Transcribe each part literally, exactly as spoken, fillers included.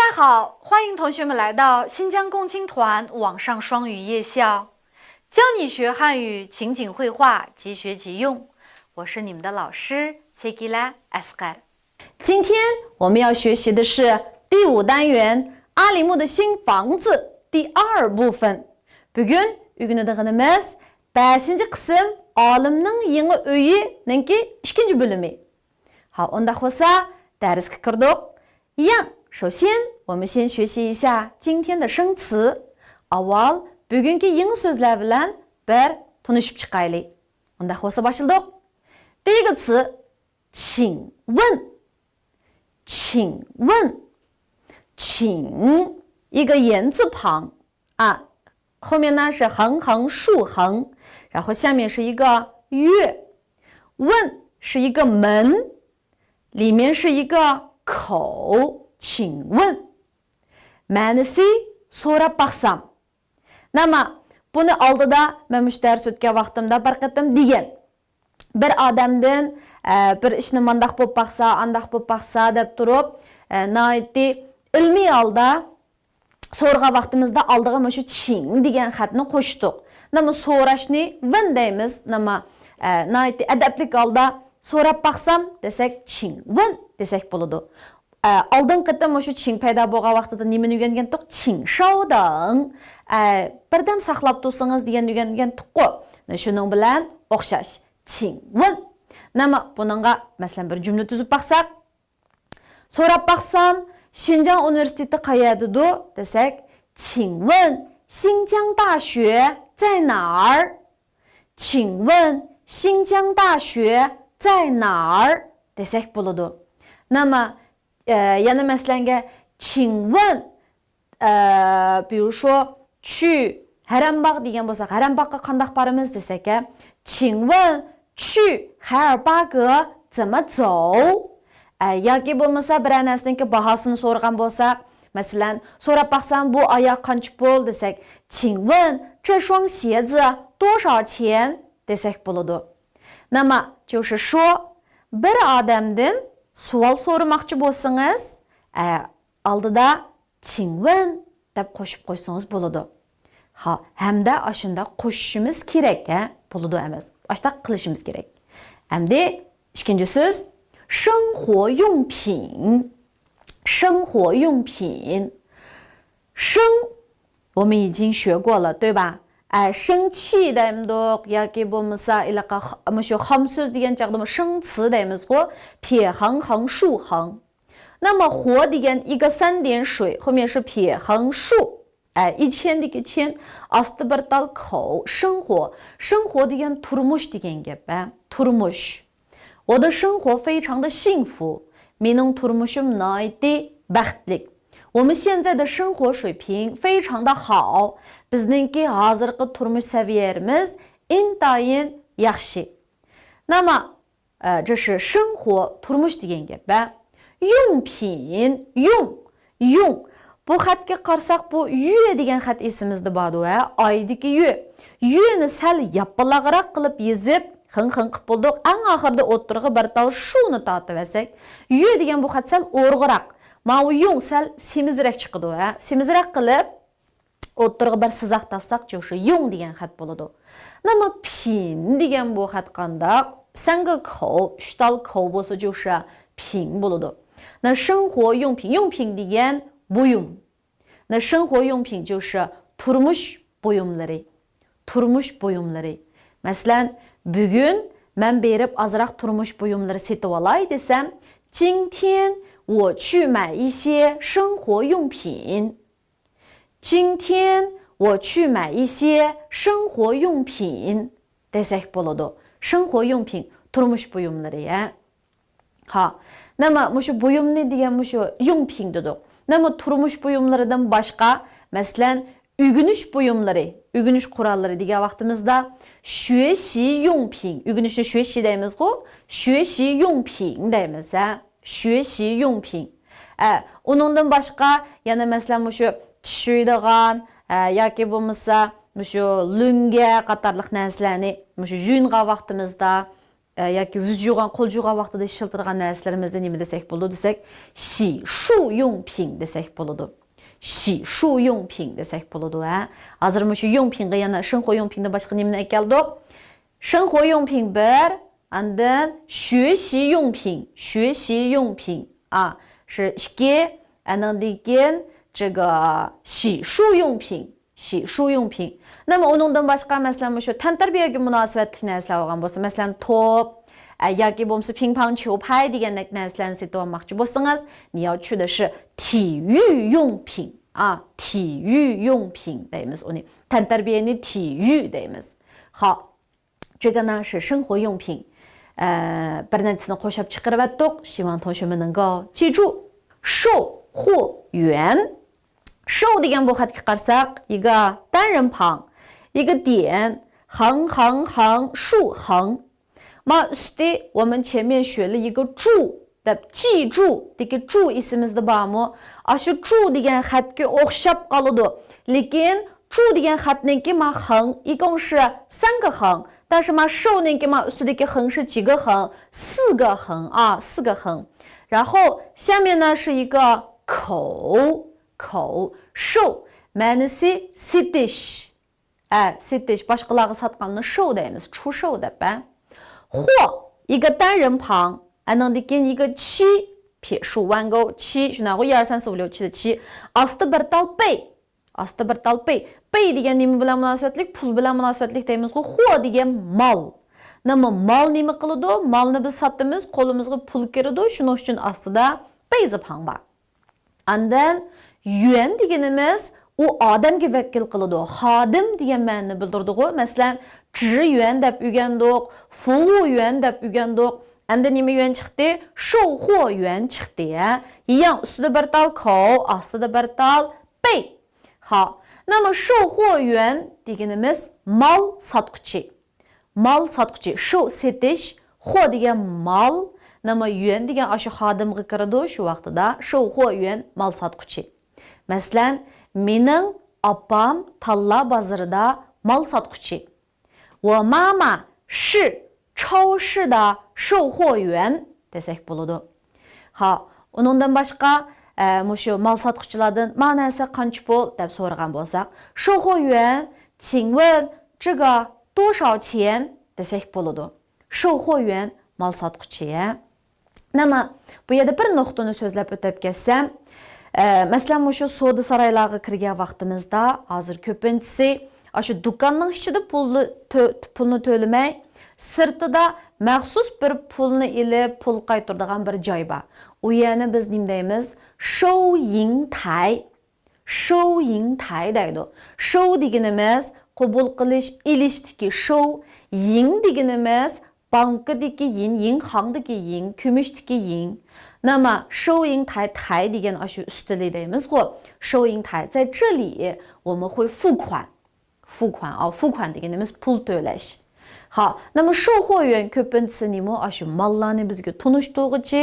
大家好，欢迎同学们来到新疆共青团网上双语夜校，教你学汉语，情景会话，即学即用。我是你们的老师谢吉拉·埃斯盖尔。今天我们要学习的是第五单元阿里木的新房子第二部分。 بۈگۈن ئۆگىنىدىغىنىمىز بەشىنچى قىسىم ئالىمنىڭ يېڭى ئۆيىنىڭكى ئىككىنچى بۆلۈمى. 好، ئۇنداق بولسا دەرسكە كىردۇق. 一样，首先我们先学习一下今天的生词。 ئاۋۋال بۈگۈنكى يېڭى سۆزلەر بىلەن بىر تونۇشۇپ چىقايلى. ئۇنداق بولسا باشلىدۇق. 第一个词，请问。请问。请，一个言字旁啊，后面呢是横横竖横，然后下面是一个月。问是一个门，里面是一个口。请问。 مەنىسى، سوراپ باقسام. نېمە، بۇنى ئالدىدا مەن مۇشۇ دەرس ئۆتكەن ۋاقتىمدا بىر قېتىم دېگەن. بىر ئادەمدىن، ئە، بىر ئىشنى مانداق بولۇپ باقسا، ئانداق بولۇپ باقسا دەپ تۇرۇپ، ئە، ناھايىتى ئىلمىي ھالدا سورىغان ۋاقتىمىزدا ئالدىغا مۇشۇ چىڭ دېگەن خەتنى قوشتۇق. نېمە، سوراشنى ۋېن دەيمىز. نېمە، ئە، ناھايىتى ئەدەپلىك ھالدا سوراپ باقسام دېسەك، چىڭ ۋېن دېسەك بولىدۇ. ئە، ئالدىنقى قېتىم مۇشۇ چىڭ پەيدا بولغان ۋاقتىدا نېمىنى ئۆگەنگەنتۇق؟ چىڭ شاۋداڭ. ئە، بىردەم ساقلاپ تۇرسىڭىز دېگەننى ئۆگەنگەنتۇققۇ. شۇنىڭ بىلەن ئوخشاش. چىڭ ۋېن. نېمە، بۇنىڭغا، مەسىلەن، بىر جۈملە تۈزۈپ باقساق. سوراپ باقسام، شىنجاڭ ئۇنىۋېرسىتېتى قەيەردىدۇ دېسەك، 请问新疆大学在哪儿؟ 请问新疆大学在哪儿 دېسەك بولىدۇ. نېمە، ئە، يەنە مەسىلەنگە، 请问، ئە، 比如说去 ھەرەمباغ دېگەن بولساق، ھەرەمباغقا قانداق بارىمىز دېسەك، ھە، 请问去海尔巴格怎么走؟ ئە، ياكى بولمىسا بىرەر نەرسىنىڭكى باھاسىنى سورىغان بولساق، مەسىلەن، سوراپ باقسام، بۇ ئاياغ قانچە پۇل دېسەك، 请问这双鞋子多少钱 دېسەك بولىدۇ. نېمە، 就是说، بىر ئادەمدىن سوئال سورىماقچى بولسىڭىز، ئە، ئالدىدا 请问 دەپ قوشۇپ قويسىڭىز بولىدۇ. ھا، ھەمدە ئاشۇنداق قوشۇشىمىز كېرەك، ھە؟ بولىدۇ ئەمەس. ئاشۇنداق قىلىشىمىز كېرەك. ئەمدى ئىككىنچى سۆز، 生活用品. 生活用品. 生 我们已经学过了，对吧？ئە، 生气 دەيمىدۇق ياكى بولمىسا ھېلىقى خ-، مۇشۇ خام سۆز دېگەن چاغدىمۇ 生词 دەيمىزغۇ. 撇横横竖横. 那么活 دېگەن 一个三点水，后面是撇横竖. ئە، 一千 دىكى 千، ئاستى بىر تال 口، 生活. 生活 دېگەن تۇرمۇش دېگەن گەپ، ھە؟ تۇرمۇش. 我的生活非常的幸福. مېنىڭ تۇرمۇشۇم ناھايىتى بەختلىك. 我们现在的生活水平非常的好. بىزنىڭكى ھازىرقى تۇرمۇش سەۋىيەمىز ئىنتايىن ياخشى. 那么 ئە، 这是生活، تۇرمۇش دېگەن گەپ، ھە؟ 用品، 用، 用. بۇ خەتكە قارىساق، بۇ يۈ دېگەن خەت ئېسىمىزدە باردۇ، ھە؟ ئايدىكى يۈ. يۈنى سەل ياپپىلاقراق قىلىپ يېزىپ، خىڭ خىڭ قىلىپ بولدۇق. ئەڭ ئاخىرىدا ئوتتۇرىغا بىر تال شۇنى تارتىۋەتسەك، يۈ دېگەن بۇ خەت سەل ئورغىراق. ماۋۇ يۇڭ سەل سېمىزرەك چىقىدۇ، ھە؟ سېمىزرەك قىلىپ، ئوتتۇرىغا بىر سىزىق تارتساق، شۇ يۇڭ دېگەن خەت بولىدۇ. 那么品 دېگەن بۇ خەت قانداق؟ 三个口، ئۈچ تال 口 بولسا، 就是品 بولىدۇ. 那生活用品، 用品 دېگەن بۇيۇم. 那生活用品 就是 تۇرمۇش بۇيۇملىرى. تۇرمۇش بۇيۇملىرى. مەسىلەن، بۈگۈن مەن بېرىپ ئازراق تۇرمۇش بۇيۇملىرى سېتىۋالاي دېسەم، 今天我去买一些生活用品. 今天我去买一些生活用品 دېسەك بولىدۇ. 生活用品، تۇرمۇش بۇيۇملىرى، ھە. ھا. نېمە، مۇشۇ بۇيۇمنى دېگەن مۇشۇ 用品 دېدۇق. نېمە، تۇرمۇش بۇيۇملىرىدىن باشقا، مەسىلەن، ئۆگىنىش بۇيۇملىرى، ئۆگىنىش قوراللىرى دېگەن ۋاقتىمىزدا 学习用品، ئۆگىنىشنى 学习 دەيمىزغۇ، 学习用品 دەيمىز، ھە. 学习用品. ئە، ئۇنىڭدىن باشقا يەنە مەسىلەن مۇشۇ چىش يۇيىدىغان، ئە، ياكى بولمىسا مۇشۇ لۆڭگە قاتارلىق نەرسىلەرنى مۇشۇ يۇيۇنغان ۋاقتىمىزدا ئە، ياكى يۈز يۇغان، قول يۇغان ۋاقتىدا ئىشلىتىدىغان نەرسىلىرىمىزنى نېمە دېسەك بولىدۇ دېسەك، شى شۇ يۇڭ پىڭ دېسەك بولىدۇ. شى شۇ يۇڭ پىڭ دېسەك بولىدۇ، ھە. ھازىر مۇشۇ يۇڭ پىڭغا يەنە شېنخۇ يۇڭ پىڭدىن باشقا نېمىنى ئەكەلدۇق؟ شېنخۇ يۇڭ پىڭ بىر، ئاندىن شۈ شى يۇڭ پىڭ، شۈ شى يۇڭ پىڭ. ئا، شى ئىككى، ئاندىن كېيىن، شى شۇ يۇڭ پىڭ. شى شۇ يۇڭ پىڭ. نېمە ئۇنىڭدىن باشقا، مەسىلەن، مۇشۇ تەنتەربىيەگە مۇناسىۋەتلىك نەرسىلەر بولغان بولسا، مەسىلەن، توپ، ئە، ياكى بولمىسا پىڭ پاڭ چيۇ پاي دېگەندەك نەرسىلەرنى سېتىۋالماقچى بولسىڭىز، نياۋ چۈ دە شى تى يۈ يۇڭ پىڭ. ئا، تى يۈ يۇڭ پىڭ دەيمىز ئۇنى. تەنتەربىيەنى تى يۈ دەيمىز. خا. 这个呢是生活用品. ئە، بىر نەچچىسىنى قوشاپ چىقىرىۋەتتۇق. 希望同学们能够记住. 售货员. 售 دېگەن بۇ خەتكە قارىساق، 一个单人旁، 一个点، 横横横، 竖横. ما ئۈستى، 我们前面学了一个注 دەپ، 记住 دىكى 注 ئېسىمىزدە بارمۇ؟ ئاشۇ 注 دېگەن خەتكە ئوخشاپ قالىدۇ. لېكىن 注 دېگەن خەتنىڭكى ما 横، 一共是三个横. 但是嘛，瘦 نىڭكى ما ئۈستىدىكى 横 是几个横؟ 四个横 ئا، 四个横. 然后下面呢是一个口，口，瘦 مەنىسى سېتىش. ئە، سېتىش، باشقىلارغا ساتقاننى 售 دەيمىز، 出售 دەپ، ئە. 货 一个单人旁 ئەنىڭدىن كېيىن 一个七، 撇竖弯钩七، شۇنداقغۇ 一二三四五六七的七. ئاستى بىر تال 贝. ئاستى بىر تال 贝. 贝 دېگەن نېمە بىلەن مۇناسىۋەتلىك؟ پۇل بىلەن مۇناسىۋەتلىك دەيمىزغۇ. 货 دېگەن مال. نېمە، مال نېمە قىلىدۇ؟ مالنى بىز ساتىمىز، قولىمىزغا پۇل كىرىدۇ، شۇنىڭ ئۈچۈن ئاستىدا 贝字旁 بار. ئاندىن يۈەن دېگىنىمىز ئۇ ئادەمگە ۋەكىل قىلىدۇ. خادىم دېگەن مەنىنى بىلدۈرىدىغۇ. مەسىلەن، 职员 دەپ ئۆگەندۇق، 服务员 دەپ ئۆگەندۇق. ئەمدى نېمە يۈەن چىقتى؟ 售货员 چىقتى، ھە. 一样 ئۈستىدە بىر تال 口، ئاستىدا بىر تال 贝. ھا، نېمە 售货员 دېگىنىمىز مال ساتقۇچى. مال ساتقۇچى، 售 سېتىش، 货 دېگەن مال، نېمە يۈەن دېگەن ئاشۇ خادىمغا كىرىدۇ، شۇ ۋاقتىدا 售货员 مال ساتقۇچى. مەسىلەن، مېنىڭ ئاپام تاللا بازىرىدا مال ساتقۇچى. 我妈妈是超市的售货员 دېسەك بولىدۇ. ھا، ئۇنىڭدىن باشقا، ئە، مۇشۇ مال ساتقۇچىلاردىن ما نەرسە قانچە پۇل دەپ سورىغان بولساق، 售货员请问这个 多少钱 دېسەك بولىدۇ. 售货员 مال ساتقۇچى، ھە. نېمە، بۇ يەردە بىر نۇقتىنى سۆزلەپ ئۆتۈپ كەتسەم، ئە، مەسىلەن، مۇشۇ سودا سارايلارغا كىرگەن ۋاقتىمىزدا ھازىر كۆپىنچىسى ئاشۇ دۇكاننىڭ ئىچىدە پۇلنى تۆ-، پۇلنى تۆلىمەي، سىرتىدا مەخسۇس بىر پۇلنى ئېلىپ پۇل قايتۇرىدىغان بىر جاي بار. ئۇ يەرنى بىز نېمە دەيمىز؟ 收银台. 收银台 دەيدۇ. 收 دېگىنىمىز قوبۇل قىلىش، ئېلىشتىكى 收. 银 دېگىنىمىز بانكىدىكى 银، 银行دىكى 银، كۈمۈشتىكى 银. نېمە، 收银台، 台 دېگەن ئاشۇ ئۈستىلى دەيمىزغۇ. 收银台 在这里我们会付款. 付款 ئا، 付款 دېگىنىمىز پۇل تۆلەش. ھا، نېمە، 售货员 كۆپىنچىسى نېمە، ئاشۇ ماللارنى بىزگە تونۇشتۇرغۇچى.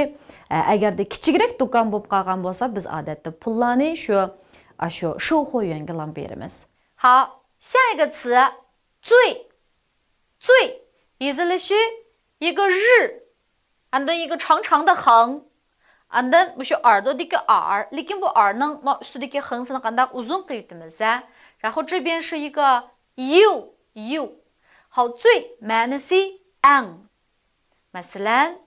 ئە، ئەگەردە كىچىكرەك دۇكان بولۇپ قالغان بولسا، بىز ئادەتتە پۇللارنى شۇ، ئاشۇ 售货员 گىلام بېرىمىز. 好，下一个词，最，最 يېزىلىشى 一个日 ئاندىن 一个长长的横. ئاندىن مۇشۇ 耳朵دىكى 耳، لېكىن بۇ 耳نىڭ ما ئۈستىدىكى 横 سىنى قانداق ئۇزۇن قىلىۋېتىمىز، ھە؟ 然后这边是一个 you، you. 好，最 مەنىسى ئەڭ. مەسىلەن،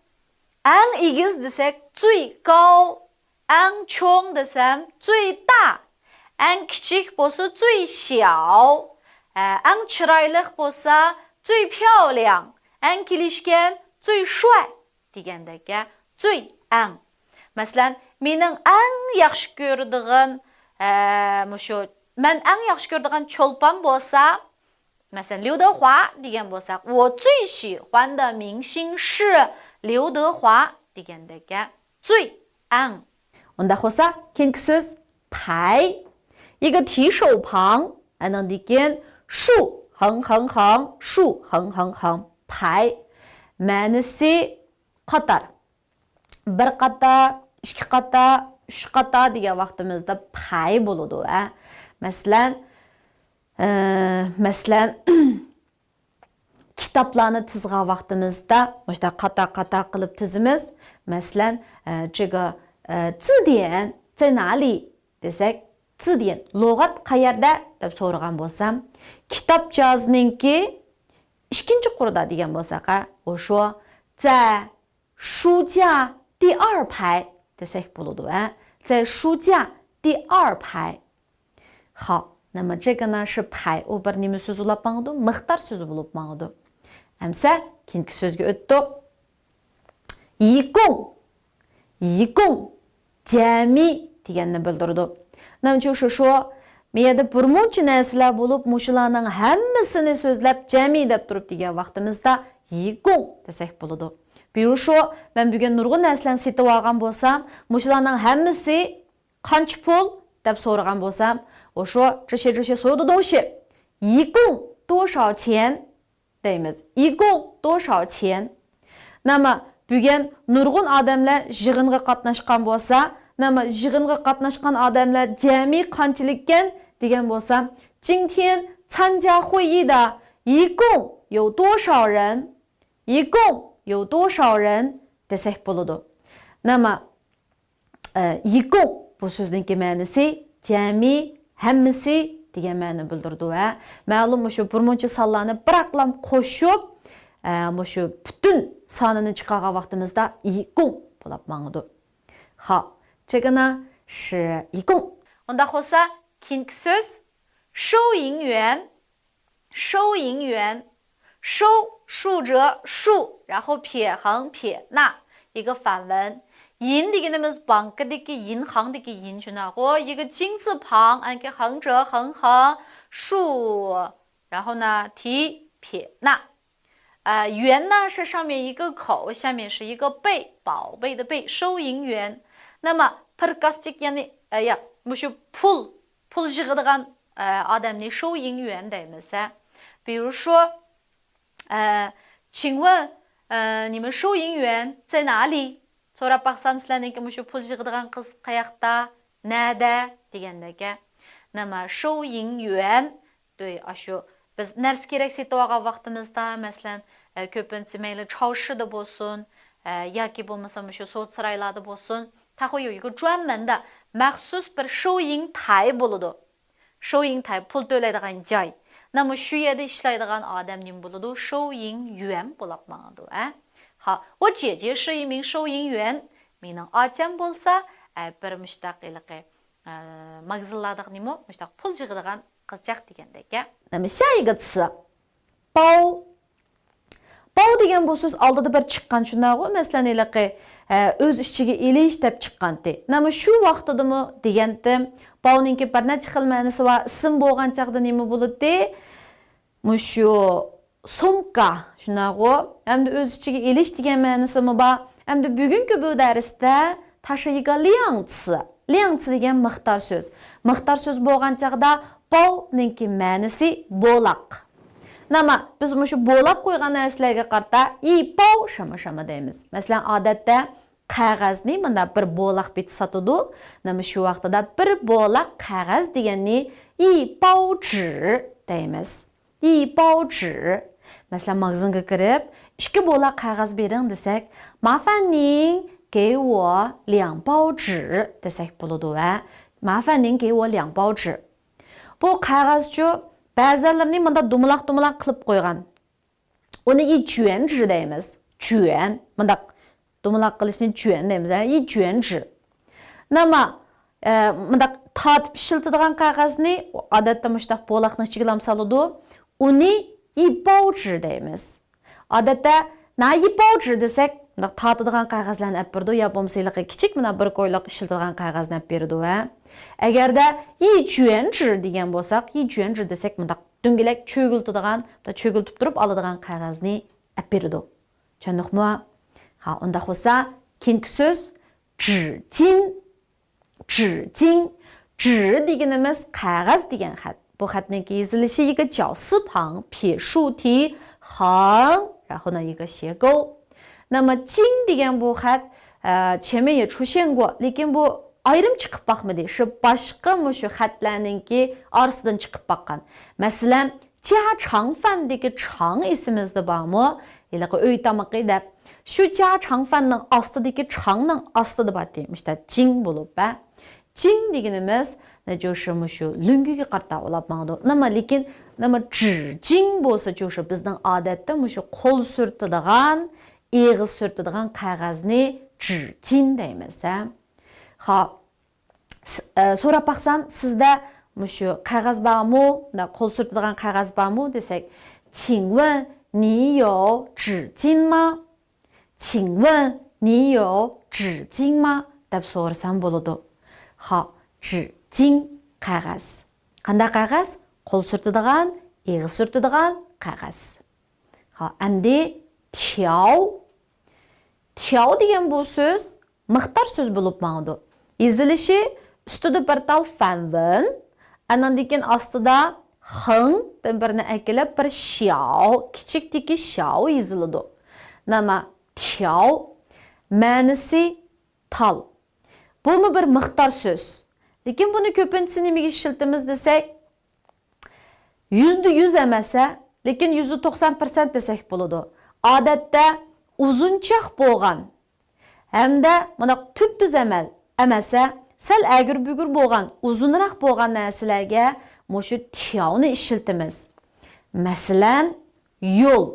ئەڭ ئېگىز دېسەك، 最高. ئەڭ چوڭ دېسەم، 最大. ئەڭ كىچىك بولسا، 最小. ئە، ئەڭ چىرايلىق بولسا، 最漂亮. ئەڭ كېلىشكەن، 最帅 دېگەندەك، 最 ئەڭ. مەسىلەن، مېنىڭ ئەڭ ياخشى كۆرىدىغان، ئە، مۇشۇ، مەن ئەڭ ياخشى كۆرىدىغان چولپان بولسا، مەسىلەن، 刘德华 دېگەن بولساق، 我最喜欢的明星是刘德华 دېگەندەك، 最 ئەڭ. ئۇنداق بولسا، كېيىنكى سۆز 排. 一个提手旁 ئاندىن كېيىن 竖 横横横، 竖 横横横، 排. مەنىسى قاتار. بىر قاتار، ئىككى قاتار، ئۈچ قاتار دېگەن ۋاقتىمىزدا 排 بولىدۇ، ھە. مەسىلەن، ئە، مەسىلەن، كىتابلارنى تىزغان ۋاقتىمىزدا مۇشۇنداق قاتار-قاتار قىلىپ تىزىمىز. مەسىلەن، ئە، 这个، ئە، 字典在哪里 دېسەك، 字典، لۇغەت قەيەردە دەپ سورىغان بولسام، كىتابچازنىڭكى ئىككىنچى قۇرىدا دېگەن بولساق، ھە، 我说在书架第二排 دېسەك بولىدۇ، ھە. 在书架第二排. خاپ، نېمە، 这个呢是排، ئۇ بىر نېمە سۆزى بولۇپ ماڭىدۇ؟ مىقدار سۆزى بولۇپ ماڭىدۇ. ئەمسە كېيىنكى سۆزگە ئۆتتۇق. 一共، 一共، جەمئىي دېگەننى بىلدۈرىدۇ. 那么就是说، مۇ يەردە بىرمۇنچە نەرسىلەر بولۇپ، مۇشۇلارنىڭ ھەممىسىنى سۆزلەپ، جەمئىي دەپ تۇرۇپ دېگەن ۋاقتىمىزدا 一共 دېسەك بولىدۇ. 比如说، مەن بۈگۈن نۇرغۇن نەرسىلەرنى سېتىۋالغان بولسام، مۇشۇلارنىڭ ھەممىسى قانچە پۇل دەپ سورىغان بولسام، 我说这些这些所有的东西一共多少钱 دەيمىز. 一共多少钱؟ نېمە، بۈگۈن نۇرغۇن ئادەملەر يىغىنغا قاتناشقان بولسا، نېمە، يىغىنغا قاتناشقان ئادەملەر جەمئىي قانچىلىككەن دېگەن بولسا، 今天参加会议的一共有多少人؟ 一共有多少人 دېسەك بولىدۇ. نېمە، ئە، 一共 بۇ سۆزنىڭكى مەنىسى جەمئىي، ھەممىسى دېگەن مەنىنى بىلدۈرىدۇ ۋە مەلۇم مۇشۇ بىرمۇنچە سانلارنى بىراقلام قوشۇپ، ئە، مۇشۇ پۈتۈن سانىنى چىقارغان ۋاقتىمىزدا 一共 بولاپ ماڭىدۇ. خاپ، 这个呢是一共. ئۇنداق بولسا، كېيىنكى سۆز 收银员. 收银员，收，竖折，竖，然后撇横，撇捺，一个反文。银 دېگىنىمىز بانكىدىكى، يىنخاڭدىكى يىن شۇنداقغۇ، 一个金字旁، ئەنكى 横折，横横، 竖，然后呢，提，撇捺。 ئە، 元 呢是上面一个口，下面是一个贝，宝贝的贝，收银员。 نېمە، پىركاسچىك، يەنى، ئە، ياق، مۇشۇ پۇل، پۇل يىغىدىغان، ئە، ئادەمنى 收银员 دەيمىز، ھە. 比如说، ئە، 请问، ئە، 你们收银员在哪里؟ سوراپ باقسام، سىلەرنىڭكى مۇشۇ پۇل يىغىدىغان قىز قاياقتا، نەدە دېگەندەك، ھە. نېمە، 收银员 دۆي، ئاشۇ بىز نەرسە كېرەك سېتىۋالغان ۋاقتىمىزدا، مەسىلەن، ئە، كۆپىنچىسى مەيلى چاۋشىدا بولسۇن، ئە، ياكى بولمىسا مۇشۇ سودا سارايلاردا بولسۇن، تاخۇيۇ يىگە جۇەنمەندە مەخسۇس بىر 收银台 بولىدۇ. 收银台، پۇل تۆلەيدىغان جاي. نېمە، شۇ يەردە ئىشلەيدىغان ئادەم نېمە بولىدۇ؟ 收银员 بولاپ ماڭىدۇ، ئە؟ ھا، 我姐姐是一名收银员. مېنىڭ ئاچام بولسا، ئە، بىر مۇشتاق ھېلىقى، ئە، ماگىزىنلاردىغا نېمە، مۇشتاق پۇل يىغىدىغان قىزچاق دېگەندەك، ئە؟ نېمە، 下一个词، 包. 包 دېگەن بۇ سۆز ئالدىدا بىر چىققان، شۇنداقغۇ؟ مەسىلەن، ھېلىقى، ئە، ئۆز ئىچىگە ئېلىش دەپ چىققانتى. نېمە، شۇ ۋاقتىدىمۇ دېگەنتىم، 包 نىڭكى بىر نەچچە خىل مەنىسى بار. ئىسىم بولغان چاغدا نېمە بولىدۇ؟ مۇشۇ سومكا، شۇنداقغۇ؟ ھەمدە ئۆز ئىچىگە ئېلىش دېگەن مەنىسىمۇ بار. ھەمدە بۈگۈنكى بۇ دەرستە 它是一个量词، 量词 دېگەن مىقدار سۆز. مىقدار سۆز بولغان چاغدا 包 نىڭكى مەنىسى بولاق. نېمە، بىز مۇشۇ بولاپ قويغان نەرسىلەرگە قارىتا 一包什么什么 دەيمىز. مەسىلەن، ئادەتتە قەغەزنى مۇنداق بىر بولاق بېتى ساتىدۇ. نېمە، شۇ ۋاقتىدا بىر بولاق قەغەز دېگەننى 一包纸 دەيمىز. 一包纸. مەسىلەن، ماگىزىنغا كىرىپ، ئىككى بولاق قەغەز بېرىڭ دېسەك، 麻烦您给我两包纸 دېسەك بولىدۇ ۋە 麻烦您给我两包纸. بۇ قەغەزچۇ، بەزەنلىرىنى مۇنداق دومىلاق-دومىلاق قىلىپ قويغان. ئۇنى 一卷纸 دەيمىز. 卷، مۇنداق دومىلاق قىلىشنى 卷 دەيمىز، ھە؟ 一卷纸. نېمە، ئە، مۇنداق تارتىپ ئىشلىتىدىغان قەغەزنى ئادەتتە مۇشۇنداق بولاقنىڭ ئىچىگىلا سالىدۇ. ئۇنى 一包纸 دەيمىز. ئادەتتە 拿一包纸 دېسەك، مۇنداق تارتىدىغان قەغەزلەرنى ئەپ بېرىدۇ، يا بولمىسا ھېلىقى كىچىك مۇنداق بىر كويلۇق ئىشلىتىدىغان قەغەزنى ئەپ بېرىدۇ، ھە. ئەگەردە 一卷纸 دېگەن بولساق، 一卷纸 دېسەك، مۇنداق دۆڭگىلەك چۆگۈلتىدىغان، چۆگۈلتۈپ تۇرۇپ ئالىدىغان قەغەزنى ئەپ بېرىدۇ. چۈشەندۇقمۇ؟ ھا، ئۇنداق بولسا، كېيىنكى سۆز 纸巾. 纸巾. 纸 دېگىنىمىز قەغەز دېگەن خەت. بۇ خەتنىڭكى يېزىلىشى 一个绞丝旁، 撇竖体، 横، 然后呢一个斜钩. 那么巾 دېگەن بۇ خەت، ئە، 前面也出现过، لېكىن بۇ ئايرىم چىقىپ باقمىدى. شۇ باشقا مۇشۇ خەتلەرنىڭكى ئارىسىدىن چىقىپ باققان. مەسىلەن، جيا چاڭ فەندىكى چاڭ ئېسىمىزدە بارمۇ؟ ھېلىقى ئۆي تامىقى دەپ. شۇ جيا چاڭ فەننىڭ ئاستىدىكى چاڭنىڭ ئاستىدا بارتى. مۇشتا جىڭ بولۇپ، ھە. جىڭ دېگىنىمىز، نە، جوشۇ مۇشۇ لۆڭگىگە قارىتا ئۇلاپ ماڭىدۇ. نېمە، لېكىن، نېمە، جىر جىڭ بولسا، جوشۇ بىزنىڭ ئادەتتە مۇشۇ قول سۈرتىدىغان، ئېغىز سۈرتىدىغان قەغەزنى جىر جىن دەيمىز، ھە. خاپ. س-، ئە، سوراپ باقسام، سىزدە مۇشۇ قەغەز بارمۇ؟ مۇنداق قول سۈرتىدىغان قەغەز بارمۇ دېسەك، 请问你有纸巾吗؟ 请问你有纸巾吗؟ دەپ سورىسام بولىدۇ. خا، 纸巾، قەغەز. قانداق قەغەز؟ قول سۈرتىدىغان، ئېغىز سۈرتىدىغان قەغەز. خا، ئەمدى تياۋ. تياۋ دېگەن بۇ سۆز مىقدار سۆز بولۇپ ماڭىدۇ. يېزىلىشى ئۈستىدە بىر تال فەنۋېن، ئاناندىن كېيىن ئاستىدا خېڭدىن بىرنى ئەكېلىپ، بىر شياۋ، كىچىكتىكى شياۋ يېزىلىدۇ. نېمە، تياۋ، مەنىسى تال. بۇمۇ بىر مىقدار سۆز. لېكىن بۇنى كۆپىنچىسى نېمىگە ئىشلىتىمىز دېسەك، يۈزدە يۈز ئەمەس، ھە، لېكىن يۈزدە توقسان پىرسەنت دېسەك بولىدۇ. ئادەتتە ئۇزۇنچاق بولغان ھەمدە مۇنداق تۈپتۈز ئەمەل ئەمەس، ھە، سەل ئەگرى-بۈگرى بولغان، ئۇزۇنراق بولغان نەرسىلەرگە مۇشۇ تياۋنى ئىشلىتىمىز. مەسىلەن، يول.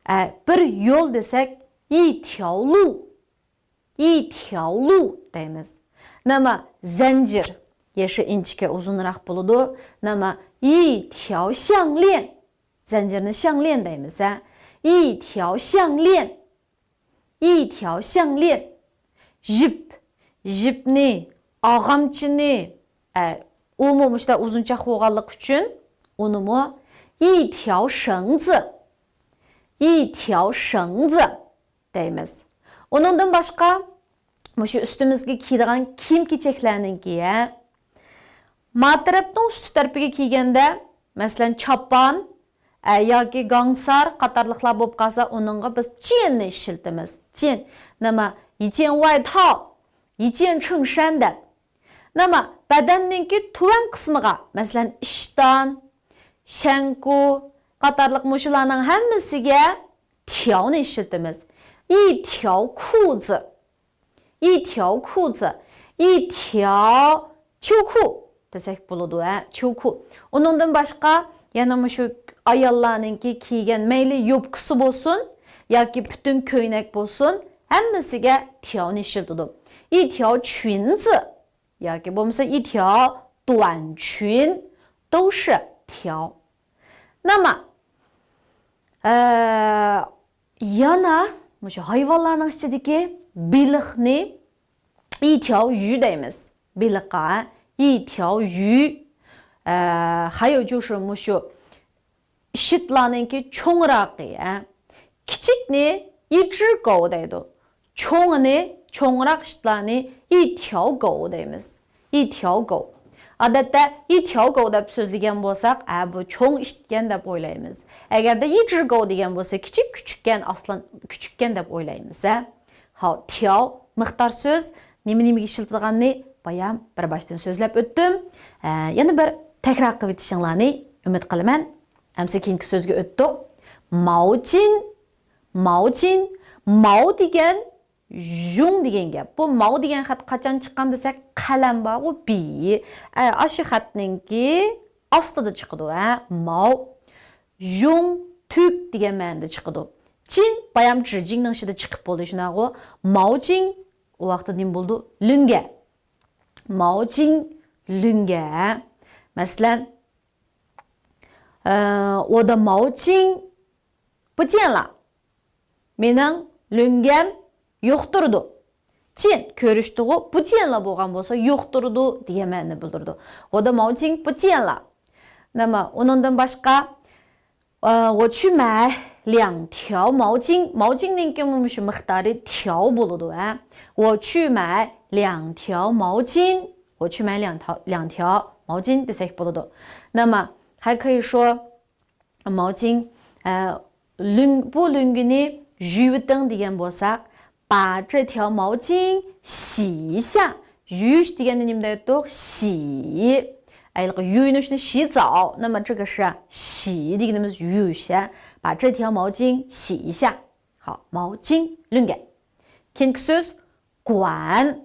ئە، بىر يول دېسەك، يى تياۋ لۇ. يى تياۋ لۇ دەيمىز. نېمە، زەنجىر. يېشى ئىنچىكە ئۇزۇنراق بولىدۇ. نېمە، يى تياۋ شياڭ ليەن. زەنجىرنى شياڭ ليەن دەيمىز، ھە. يى تياۋ شياڭ ليەن. يى تياۋ شياڭ ليەن. يىپ. يىپنى، ئاغامچىنى. ئە، ئۇمۇ مۇشۇنداق ئۇزۇنچاق بولغانلىقى ئۈچۈن ئۇنىمۇ يى تياۋ شېڭ زى. يى تياۋ شېڭ زى. دەيمىز. ئۇنىڭدىن باشقا، مۇشۇ ئۈستىمىزگە كىيىدىغان كىيىم-كېچەكلەرنىڭكى، ھە. ما تەرەپنىڭ ئۈستى تەرىپىگە كىيگەندە، مەسىلەن، چاپان، ئە، ياكى گاڭسار قاتارلىقلار بولۇپ قالسا، ئۇنىڭغا بىز جيەننى ئىشلىتىمىز. جيەن، نېمە، يىجيەن ۋايتاۋ، يىجيەن چېڭشەن دەپ. نېمە، بەدەننىڭكى تۆۋەن قىسمىغا، مەسىلەن، ئىشتان، شەڭكۇ قاتارلىق مۇشۇلارنىڭ ھەممىسىگە تياۋنى ئىشلىتىمىز. يى تياۋ كۇ زى. يى تياۋ كۇ زى. يى تياۋ چيۇ كۇ دېسەك بولىدۇ، ھە، چيۇ كۇ. ئۇنىڭدىن باشقا يەنە مۇشۇ ئاياللارنىڭكى كىيگەن مەيلى يوپكىسى بولسۇن ياكى پۈتۈن كۆينەك بولسۇن، ھەممىسىگە تياۋنى ئىشلىتىدۇ. يى تياۋ چۈن زى. ياكى بولمىسا يى تياۋ دۇەن چۈن، دۇ شى تياۋ. نېمە، ئە، يەنە مۇشۇ ھايۋانلارنىڭ ئىچىدىكى بېلىقنى يى تياۋ يۈ دەيمىز. بېلىققا يى تياۋ يۈ. ئە، خەييۇ جۇشۇ مۇشۇ ئىشىتلارنىڭكى چوڭراقى، ھە. كىچىكنى يى جى گوۋ دەيدۇ. چوڭىنى، چوڭراق ئىشىتلارنى يى تياۋ گوۋ دەيمىز. يى تياۋ گوۋ. ئادەتتە يى تياۋ گوۋ دەپ سۆزلىگەن بولساق، ھە، بۇ چوڭ ئىشىتكەن دەپ ئويلايمىز. ئەگەردە يى جى گوۋ دېگەن بولسا، كىچىك كۈچۈككەن، ئاسلان كۈچۈككەن دەپ ئويلايمىز، ھە. خاۋ، تياۋ مىقدار سۆز، نېمە-نېمىگە ئىشلىتىدىغاننى بايام بىر باشتىن سۆزلەپ ئۆتتۈم. ئە، يەنە بىر تەكرار قىلىۋېتىشىڭلارنى ئۈمىد قىلىمەن. ئەمسە كېيىنكى سۆزگە ئۆتتۇق. ماۋجىن، ماۋجىن، ماۋ دېگەن، ژۇڭ دېگەن گەپ. بۇ ماۋ دېگەن خەت قاچان چىققان دېسەك، قەلەم بارغۇ، بى. ئە، ئاشۇ خەتنىڭكى ئاستىدا چىقىدۇ، ھە، ماۋ. ژۇڭ، تۈك دېگەن مەنىدە چىقىدۇ. جىن بايام جىجىڭنىڭ ئىچىدە چىقىپ بولدى، شۇنداقغۇ؟ ماۋجىڭ ئۇ ۋاقىتتا نېمە بولىدۇ؟ لۆڭگە. ماۋجىڭ، لۆڭگە. مەسىلەن، ئە، 我的毛巾不见了. مېنىڭ لۆڭگەم يوقتۇرىدۇ. جىن، كۆرۈشتىغۇ، 不见了 بولغان بولسا، يوقتۇرىدۇ دېگەن مەنىنى بىلدۈرىدۇ. 我的毛巾不见了. نېمە، ئۇنىڭدىن باشقا، ئە، 我去买两条毛巾. ماۋجىننىڭكى مۇشۇ مىقدارى تياۋ بولىدۇ، ھە. 我去买两条毛巾. 我去买两条، 两条毛巾 دېسەك بولىدۇ. نېمە، 还可以说 毛巾، ئە، لۆڭ-، بۇ لۆڭگىنى يۇيۇۋېتىڭ دېگەن بولساق، 把这条毛巾洗一下. يۇيۇش دېگەندە نېمە دەيتتۇق؟ 洗. ھېلىقى يۇيۇنۇشنى 洗澡. 那么这个是洗 دېگىنىمىز يۇيۇش. 把这条毛巾洗一下. 好，毛巾 لۆڭگە. كېيىنكى سۆز 管.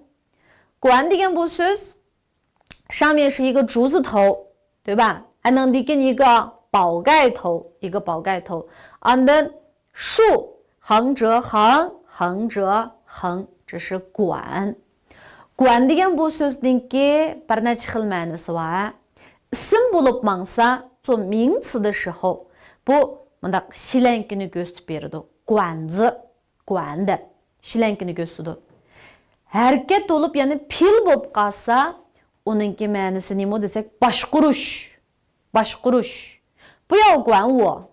管 دېگەن بۇ سۆز 上面是一个竹字头，对吧？ ئاندىن كېيىن 一个宝盖头، 一个宝盖头. ئاندىن 竖، 横折横، 横折横، 这是 管. 管 دېگەن بۇ سۆزنىڭكى بىر نەچچە خىل مەنىسى بار. ئىسىم بولۇپ ماڭسا، 做名词的时候، بۇ مۇنداق شىلەڭكىنى كۆرسىتىپ بېرىدۇ. 管子. 管 دەپ شىلەڭكىنى كۆرسىتىدۇ. ھەرىكەت بولۇپ، يەنى پېئىل بولۇپ قالسا، ئۇنىڭكى مەنىسى نېمە دېسەك، باشقۇرۇش. باشقۇرۇش. 不要管我.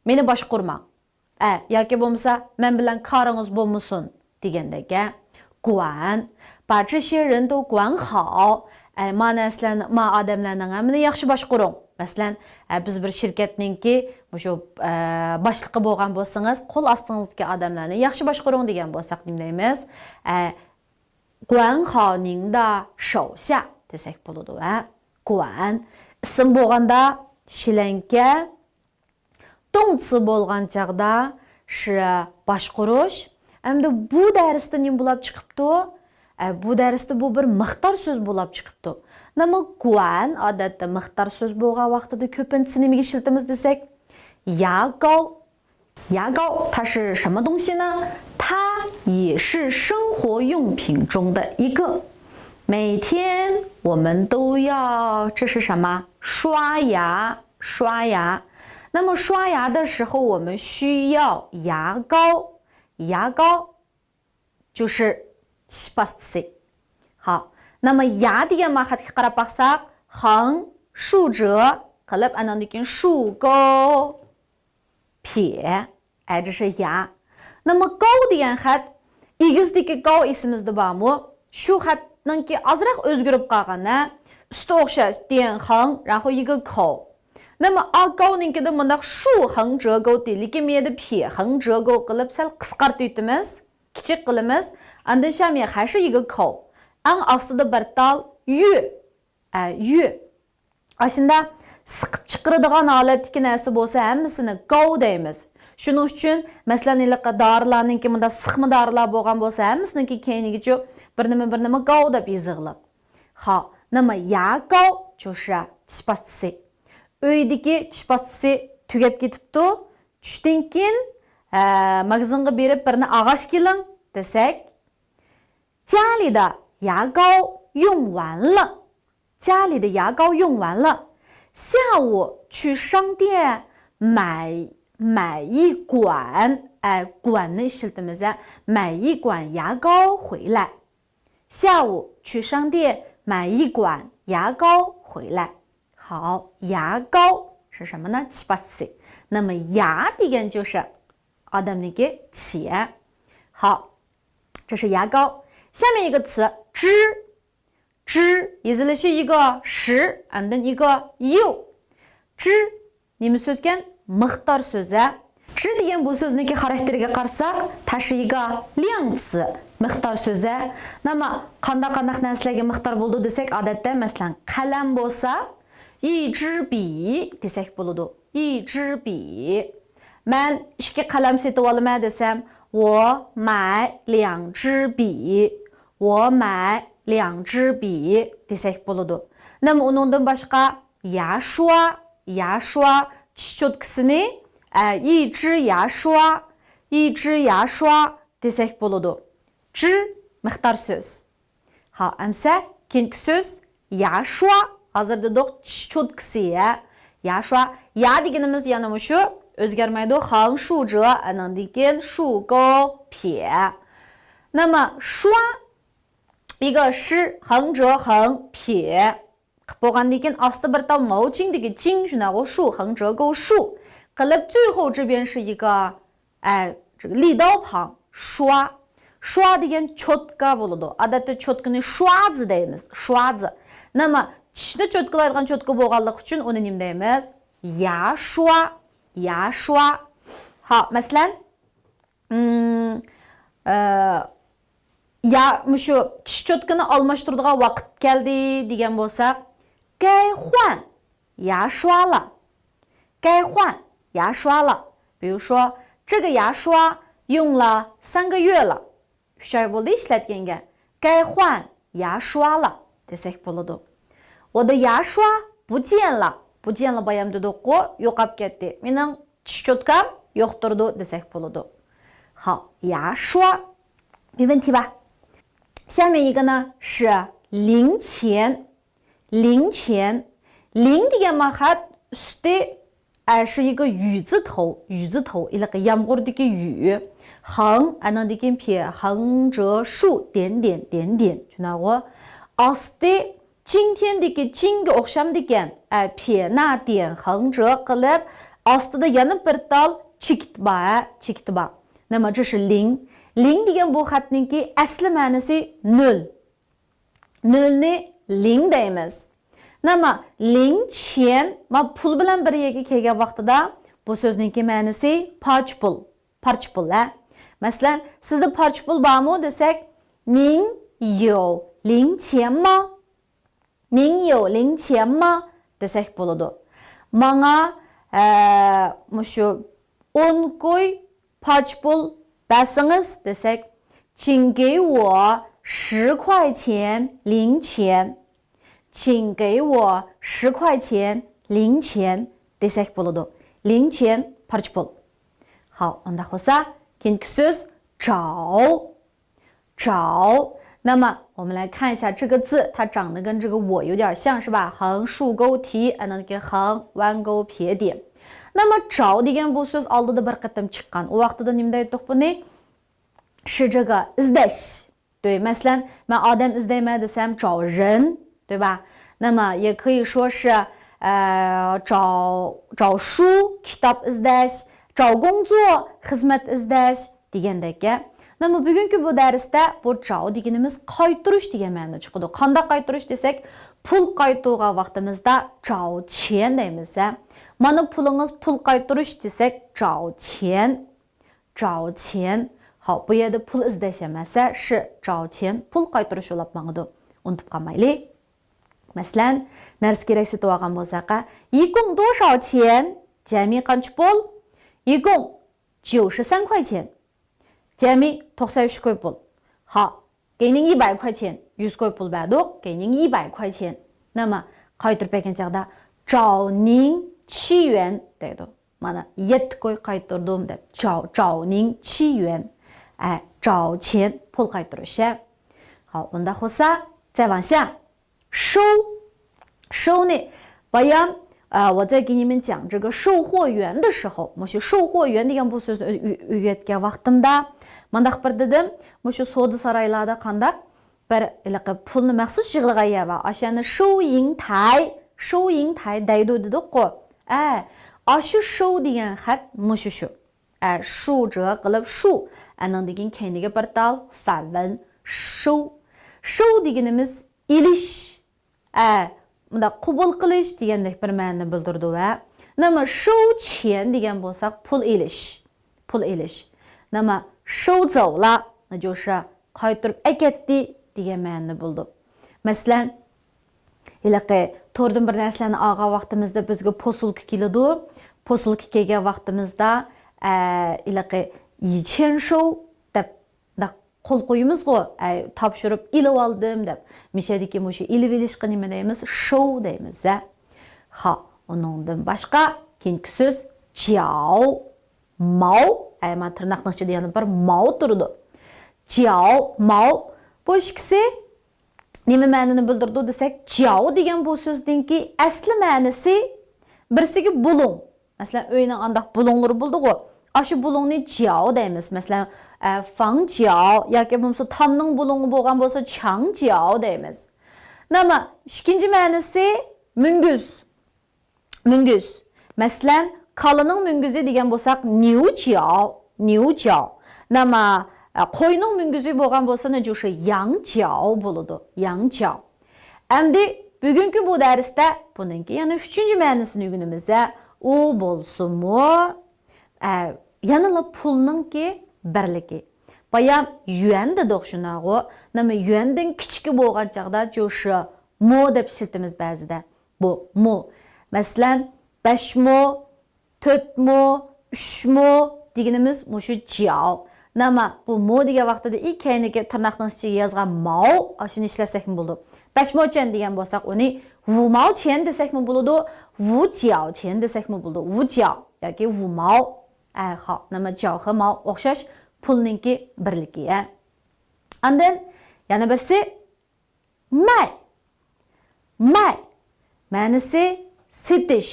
مېنى باشقۇرماڭ. ئە، ياكى بولمىسا، مەن بىلەن كارىڭىز بولمىسۇن دېگەندەك. 管. 把这些人都管好. ئەي، ما نەرسىلەرنى، ما ئادەملەرنىڭ ھەممىنى ياخشى باشقۇرۇڭ. مەسىلەن، ئە، بىز بىر شىركەتنىڭكى مۇشۇ، ئە، باشلىقى بولغان بولسىڭىز، قول ئاستىڭىزدىكى ئادەملەرنى ياخشى باشقۇرۇڭ دېگەن بولساق نېمە دەيمىز؟ ئە، 管好您的手下 دېسەك بولىدۇ، ھە. 管. ئىسىم بولغاندا شىلەڭكە، 动词 بولغان چاغدا 是 باشقۇرۇش. ئەمدى بۇ دەرستە نېمە بولاپ چىقىپتۇ؟ ئە، بۇ دەرستە بۇ بىر مىقدار سۆز بولاپ چىقىپتۇ. 那么 管 ئادەتتە مىقدار سۆز بولغان ۋاقتىدا كۆپىنچىسى نېمىگە ئىشلىتىمىز دېسەك، 牙膏. 牙膏它是什么东西呢？它也是生活用品中的一个。每天我们都要，这是什么？刷牙，刷牙。那么刷牙的时候，我们需要牙膏，牙膏就是 چىش پاستىسى. 好，那么 牙 دېگەن ما خەتكە قاراپ باقساق، 横竖折 قىلىپ، ئاندىن كېيىن 竖钩 撇، ئە، 这是牙. 那么 钩 دېگەن خەت، ئېگىزدىكى 钩 ئېسىمىزدە بارمۇ؟ شۇ خەتنىڭكى ئازراق ئۆزگىرىپ قالغان، ھە؟ ئۈستى ئوخشاش، 点横، 然后一个口. 那么 ئا 钩 نىڭكىدە مۇنداق 竖横折钩 دەيدۇ، لېكىن بۇ يەردە 撇横折钩 قىلىپ سەل قىسقارتىۋېتىمىز، كىچىك قىلىمىز. ئاندىن 下面还是一个口، ئەڭ ئاستىدا بىر تال 月. ئە، 月. ئاشۇنداق سىقىپ چىقىرىدىغان ھالەتتىكى نەرسە بولسا، ھەممىسىنى 膏 دەيمىز. شۇنىڭ ئۈچۈن، مەسىلەن، ھېلىقى دارىلارنىڭكى مۇنداق سىقما دارىلار بولغان بولسا، ھەممىسىنىڭكى كەينىگىچۇ بىر نېمە، بىر نېمە 膏 دەپ يېزىغلىق. 好，那么牙膏就是 چىش پاستىسى. ئۆيدىكى چىش پاستىسى تۈگەپ كېتىپتۇ. چۈشتىن كېيىن، ئە، ماگىزىنغا بېرىپ بىرنى ئالغاچ كېلىڭ دېسەك، 家里的牙膏用完了. 家里的牙膏用完了，下午去商店买买一管，ئە، 管 نى ئىشلىتىمىز، ئە، 买一管牙膏回来. 下午去商店买一管牙膏回来. 好，牙膏是什么呢？ چىش پاستىسى. 那么牙 دېگەن 就是 ئادەمنىڭكى چىشى. 好，这是牙膏。下面一个词 支. 支 يېزىلىشى 一个十 ئاندىن 一个 يو. 支 نېمە سۆزكەن؟ مىقدار سۆزى. 支 دېگەن بۇ سۆزنىڭكى خاراكتېرىگە قارىساق، 它是一个量词، مىقدار سۆزى. 那么 قانداق، قانداق نەرسىلەرگە مىقدار بولىدۇ دېسەك، ئادەتتە، مەسىلەن، قەلەم بولسا، 一支笔 دېسەك بولىدۇ. 一支笔. مەن ئىككى قەلەم سېتىۋالىمەن دېسەم، 我买两支笔. 我买两支笔 دېسەك بولىدۇ. 那么 ئۇنىڭدىن باشقا 牙刷، 牙刷 چىش چوتكىسىنى، ئە، 一支牙刷، 一支牙刷 دېسەك بولىدۇ. 支 مىقدار سۆز. ھا، ئەمسە كېيىنكى سۆز 牙刷. ھازىر دېدۇق چىش چوتكىسى، يە. 牙刷. 牙 دېگىنىمىز يەنە مۇشۇ، ئۆزگەرمەيدۇ. 横竖折 ئانىڭدىن كېيىن 竖钩撇. 那么刷 一个 ش 横折横撇 قىلىپ بولغاندىن كېيىن ئاستى بىر تال 毛巾 دىكى 巾 شۇنداقغۇ 竖横折钩竖 قىلىپ 最后这边是一个 ئە، 这个利刀旁 刷. 刷 دېگەن چوتكا بولىدۇ. ئادەتتە چوتكىنى 刷子 دەيمىز. 刷子. 那么 چىشنى چوتكىلايدىغان چوتكا بولغانلىقى ئۈچۈن ئۇنى نېمە دەيمىز؟ 牙刷. 牙刷. ھا، مەسىلەن، ئىم، ئە، يا مۇشۇ چىش چوتكىنى ئالماشتۇرىدىغان ۋاقىت كەلدى دېگەن بولساق، 该换牙刷了。该换牙刷了。比如说，这个牙刷用了三个月了。ئۈچ ئاي بولدى ئىشلەتكەنگە. 该换牙刷了 دېسەك بولىدۇ. 我的牙刷不见了. 不见了 بايام دېدۇققۇ، يوقاپ كەتتى. مېنىڭ چىش چوتكام يوق تۇرىدۇ دېسەك بولىدۇ. 好，牙刷没问题吧？下面一个呢是零钱。 零钱. 零 دېگەن ماخەت ئۈستى ئە، 是一个雨字头، 雨字头 ھېلىقى يامغۇردىكى يۈ. 横 ئەنىڭدىكى پې، 横折竖点点点点 شۇنداقغۇ. ئاستى 今天 دىكى 今 گە ئوخشامدىكەن. ئە، پې، نا، دېن، 横折 قىلىپ، ئاستىدا يەنە بىر تال چېكىت بار، ھە، چېكىتى بار. 那么这是零. 零 دېگەن بۇ خەتنىڭكى ئەسلى مەنىسى نۆل. نۆلنى لىڭ دەيمىز. نېمە؟ لىڭ چيەن، ما پۇل بىلەن بىر يەرگە كەلگەن ۋاقتىدا بۇ سۆزنىڭكى مەنىسى پارچە پۇل. پارچە پۇل، ھە؟ مەسىلەن، سىزدە پارچە پۇل بارمۇ دېسەك، نىڭ يو لىڭ چيەن ما؟ نىڭ يو لىڭ چيەن ما؟ دېسەك بولىدۇ. ماڭا، ئە، مۇشۇ ئون كوي پارچە پۇل بەرسىڭىز دېسەك، 请给我十块钱零钱. 请给我十块钱零钱 دېسەك بولىدۇ. لىڭ چيەن پارچە پۇل. ھاۋ، ئۇنداق بولسا، كېيىنكى سۆز 找. 找. 那么我们来看一下这个字，它长得跟这个我有点像，是吧？横竖钩提，啊，那个横弯钩撇点。那么找 دېگەن بۇ سۆز ئالدىدا بىر قېتىم چىققان. ئۇ ۋاقتىدا نېمە دەيتتۇق بۇنى؟ 是这个 ئىزدەش. 对، مەسىلەن، مەن ئادەم ئىزدەيمەن دېسەم، 找人، 对吧؟ 那么也可以说是，呃，找，找书، كىتاب ئىزدەش، 找工作، خىزمەت ئىزدەش دېگەندەك. نېمە، بۈگۈنكى بۇ دەرستە بۇ 找 دېگىنىمىز قايتۇرۇش دېگەن مەنىدە چىقىدۇ. قانداق قايتۇرۇش دېسەك، پۇل قايتۇرغان ۋاقتىمىزدا 找钱 دەيمىز، ھە؟ مانا پۇلىڭىز، پۇل قايتۇرۇش دېسەك، 找钱. 找钱. ھاۋ، بۇ يەردە پۇل ئىزدەش ئەمەس، ھە، 是找钱، پۇل قايتۇرۇش بولاپ ماڭىدۇ. ئۇنتۇپ قالمايلى. مەسىلەن، نەرسە كېرەك سېتىۋالغان بولساق، ھە، 一共多少钱؟ جەمئىي قانچە پۇل؟ 一共九十三块钱. جەمئىي توقسان ئۈچ كوي پۇل. ھا، 给您一百块钱، يۈز كوي پۇل بەردۇق، 给您一百块钱. نېمە، قايتۇرۇپ بەرگەن چاغدا، 找您七元 دەيدۇ. مانا، يەتتە كوي قايتۇردۇم دەپ. 找، 找您七元. ئە، 找钱، پۇل قايتۇرۇش، ھە. ھاۋ، ئۇنداق بولسا، 再往下. 收. 收 نى، بايام، ئە، 我在给你们讲这个售货员的时候، مۇشۇ 售货员 دېگەن بۇ سۆزنى ئۆ-، ئۆ-، ئۆگەتكەن ۋاقتىمدا، مۇنداق بىر دېدىم، مۇشۇ سودا سارايلاردا قانداق بىر ھېلىقى پۇلنى مەخسۇس يىغىلغان يەر بار. ئاشۇ يەرنى 收银台، 收银台 دەيدۇ دېدۇققۇ. ئە، ئاشۇ 收 دېگەن خەت مۇشۇ شۇ. ئە، 竖折 قىلىپ 竖. ئەنىڭدىن كېيىن كەينىگە بىر تال 反文. 收. 收 دېگىنىمىز ئېلىش. ئە، مۇنداق قوبۇل قىلىش دېگەندەك بىر مەنىنى بىلدۈرىدۇ ۋە نېمە، 收钱 دېگەن بولساق، پۇل ئېلىش. پۇل ئېلىش. نېمە، 收走了، 那就是 قايتۇرۇپ ئەكەتتى دېگەن مەنىنى بىلدۈرىدۇ. مەسىلەن، ھېلىقى توردىن بىر نەرسىلەرنى ئالغان ۋاقتىمىزدا بىزگە پوسۇلكا كېلىدۇ. پوسۇلكا كەلگەن ۋاقتىمىزدا، ئە، ھېلىقى 已签收 دەپ، مۇنداق قول قويىمىزغۇ، ئەي، تاپشۇرۇپ ئېلىۋالدىم دەپ. مىشەدىكى مۇشۇ ئېلىۋېلىشقا نېمە دەيمىز؟ 收 دەيمىز، ھە. ھا، ئۇنىڭدىن باشقا كېيىنكى سۆز 脚، 毛. ئەي، مانا تىرناقنىڭ ئىچىدە يەنە بىر 毛 تۇرىدۇ. 脚، 毛. بۇ ئىككىسى نېمە مەنىنى بىلدۈرىدۇ دېسەك، 脚 دېگەن بۇ سۆزنىڭكى ئەسلى مەنىسى بىرسىگە بۇلۇڭ. مەسىلەن، ئۆينىڭ ئانداق بۇلۇڭلىرى بولىدىغۇ. ئاشۇ بۇلۇڭنى 脚 دەيمىز. مەسىلەن، ئە، 房脚 ياكى بولمىسا تامنىڭ بۇلۇڭى بولغان بولسا 墙脚 دەيمىز. نېمە، ئىككىنچى مەنىسى مۈڭگۈز. مۈڭگۈز. مەسىلەن، كالىنىڭ مۈڭگۈزى دېگەن بولساق، 牛角، 牛角. نېمە، ئە، قوينىڭ مۈڭگۈزى بولغان بولسا، 那就是羊角 بولىدۇ. 羊角. ئەمدى بۈگۈنكى بۇ دەرستە بۇنىڭكى يەنە ئۈچىنچى مەنىسىنى ئۆگىنىمىز. ئۇ بولسىمۇ، ئە، يەنىلا پۇلنىڭكى بىرلىكى. بايام يۈەن دېدۇق شۇنداقغۇ. نېمە، يۈەندىن كىچىكى بولغان چاغدا 就是 مو دەپ ئىشلىتىمىز بەزىدە. بۇ مو. مەسىلەن، بەش مو، تۆت مو، ئۈچ مو دېگىنىمىز مۇشۇ جياۋ. نەما، بۇ مو دېگەن ۋاقتىدا ئى كەينىدىكى تىرناقنىڭ ئىچىگە يازغان ماۋ، ئاشۇنى ئىشلەتسەكمۇ بولىدۇ. بەش مو چيەن دېگەن بولساق، ئۇنى ۋۇ ماۋ چيەن دېسەكمۇ بولىدۇ، ۋۇ جياۋ چيەن دېسەكمۇ بولىدۇ. ۋۇ جياۋ ياكى ۋۇ ماۋ. ئە، خا، نېمە، جياۋ خې ماۋ ئوخشاش پۇلنىڭكى بىرلىكى، ئە. ئاندىن يەنە بىرسى مەي. مەي مەنىسى سېتىش.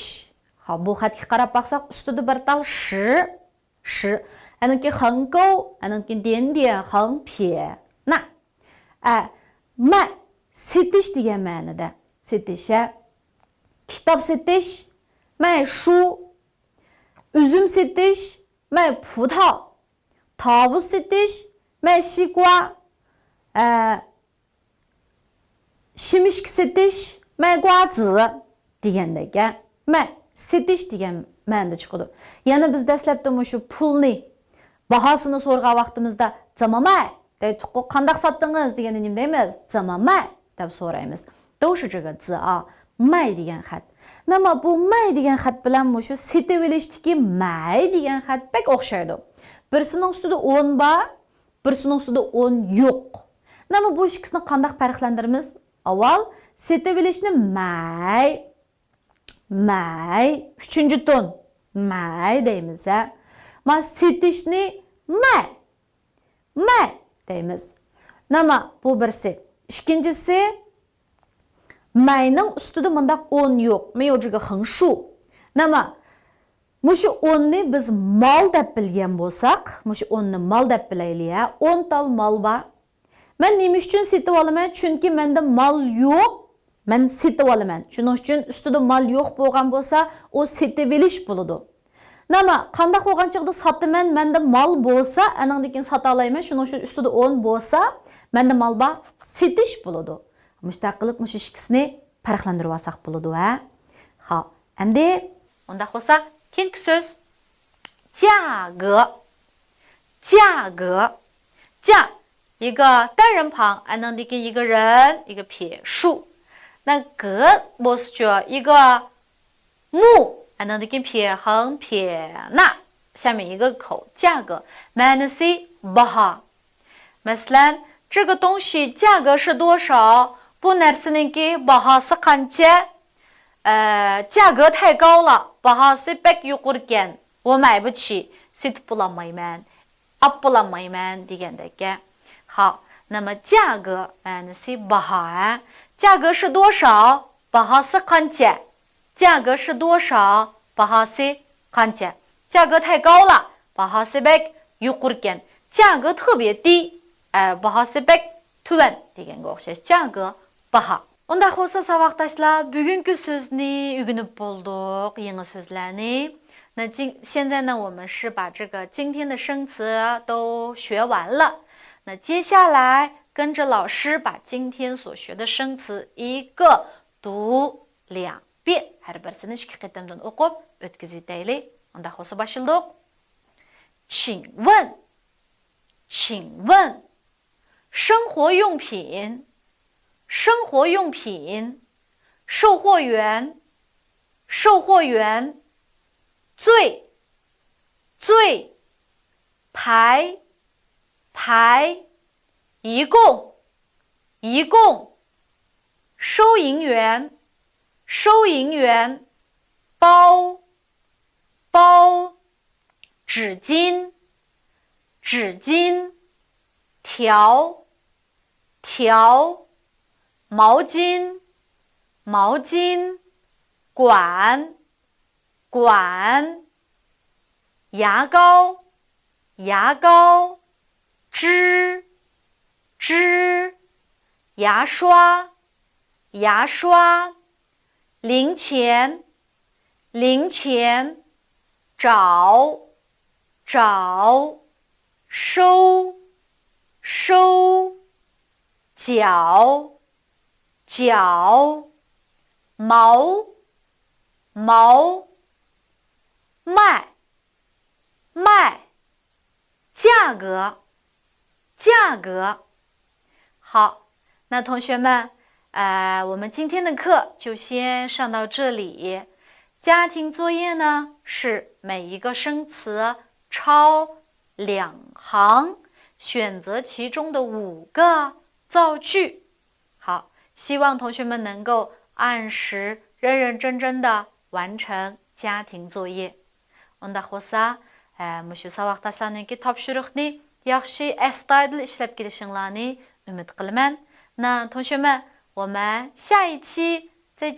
خا، بۇ خەتكە قاراپ باقساق، ئۈستىدە بىر تال شى، شى. ئەنىڭكى خېڭگوۋ، ئەنىڭكى دېندىيە خېڭپيې. نە. ئە، مەي سېتىش دېگەن مەنىدە. سېتىش، ئە. كىتاب سېتىش، مەي شۇ. ئۈزۈم سېتىش، مەي پۇتاۋ. تاۋۇز سېتىش، مەي شىگۇا. ئە، شىمىشكا سېتىش، مەي گۇازى دېگەندەك، ئە. مەي سېتىش دېگەن مەنىدە چىقىدۇ. يەنە بىز دەسلەپتە مۇشۇ پۇلنى، باھاسىنى سورىغان ۋاقتىمىزدا، زېمامەي دەيتتۇققۇ، قانداق ساتتىڭىز دېگەندە نېمە دەيمىز؟ زېمامەي دەپ سورايمىز. دوشىجىگە زىئا، مەي دېگەن خەت. نېمە، بۇ مەي دېگەن خەت بىلەن مۇشۇ سېتىۋېلىشتىكى مەي دېگەن خەت بەك ئوخشايدۇ. بىرسىنىڭ ئۈستىدە ئون بار، بىرسىنىڭ ئۈستىدە ئون يوق. نېمە، بۇ ئىككىسىنى قانداق پەرقلەندۈرىمىز؟ ئاۋۋال سېتىۋېلىشنى مەي، مەي، ئۈچىنچى تون، مەي دەيمىز، ھە. مانا سېتىشنى مەي، مەي دەيمىز. نېمە، بۇ بىرسى. ئىككىنچىسى، مەينىڭ ئۈستىدە مۇنداق ئون يوق. مەي يوجىگە خېڭ شۇ. نېمە، مۇشۇ ئوننى بىز مال دەپ بىلگەن بولساق، مۇشۇ ئوننى مال دەپ بىلەيلى، ھە. ئون تال مال بار. مەن نېمە ئۈچۈن سېتىۋالىمەن؟ چۈنكى مەندە مال يوق، مەن سېتىۋالىمەن. شۇنىڭ ئۈچۈن ئۈستىدە مال يوق بولغان بولسا، ئۇ سېتىۋېلىش بولىدۇ. نېمە، قانداق بولغان چاغدا ساتىمەن، مەندە مال بولسا، ئانىڭدىن كېيىن ساتالايمەن، شۇنىڭ ئۈچۈن ئۈستىدە ئون بولسا، مەندە مال بار، سېتىش بولىدۇ. مۇشۇنداق قىلىپ مۇشۇ ئىككىسىنى پەرقلەندۈرۈۋالساق بولىدۇ، ھە؟ خاپ، ئەمدى ئۇنداق بولسا، كېيىنكى سۆز، جياگې. جياگې. جيا، 一个单人旁، ئانىڭدىن كېيىن 一个人، 一个撇，数。那 گې بولسىچۇ، 一个木، ئانىڭدىن كېيىن 撇横撇捺，下面一个口，价格。مەنىسى باھا. مەسىلەن، 这个东西价格是多少؟ بۇ نەرسىنىڭكى باھاسى قانچە؟ ئە، 价格太高了، باھاسى بەك يۇقىرىكەن. 我买不起، سېتىپ بولالمايمەن، ئاپ بولالمايمەن دېگەندەك. خاپ، نېمە، 价格 مەنىسى باھا، ھە؟ 价格是多少؟ باھاسى قانچە؟ 价格是多少؟ باھاسى قانچە؟ 价格太高了، باھاسى بەك يۇقىرىكەن. 价格特别低، ئە، باھاسى بەك تۆۋەن دېگەنگە ئوخشاش. 价格 باھا. ئۇنداق بولسا، ساۋاقداشلار، بۈگۈنكى سۆزنى ئۆگىنىپ بولدۇق، يېڭى سۆزلەرنى. 那今-، 现在呢，我们是把这个今天的生词都学完了。那接下来跟着老师把今天所学的生词一个读两遍. ھەر بىرسىنى ئىككى قېتىمدىن ئوقۇپ ئۆتكۈزۈۋېتەيلى. ئۇنداق بولسا باشلىدۇق. 请问، 请问，生活用品，生活用品，售货员，售货员，最，最，排，排，一共，一共，收银员，收银员，包，包，纸巾，纸巾，条，条，毛巾，毛巾，管，管，牙膏，牙膏，支，支，牙刷，牙刷，零钱，零钱，找，找，收，收，缴，缴，毛，毛，卖，卖，价格，价格。好，那同学们，呃，我们今天的课就先上到这里。家庭作业呢，是每一个生词抄两行，选择其中的五个造句。好，希望同学们能够按时、认认真真的完成家庭作业。 ئۇنداق بولسا، ئە، مۇشۇ ساۋاقداشلارنىڭكى تاپشۇرۇقنى ياخشى ئەستايىدىل ئىشلەپ كېلىشىڭلارنى ئۈمىد قىلىمەن. 那同学们，我们下一期再见。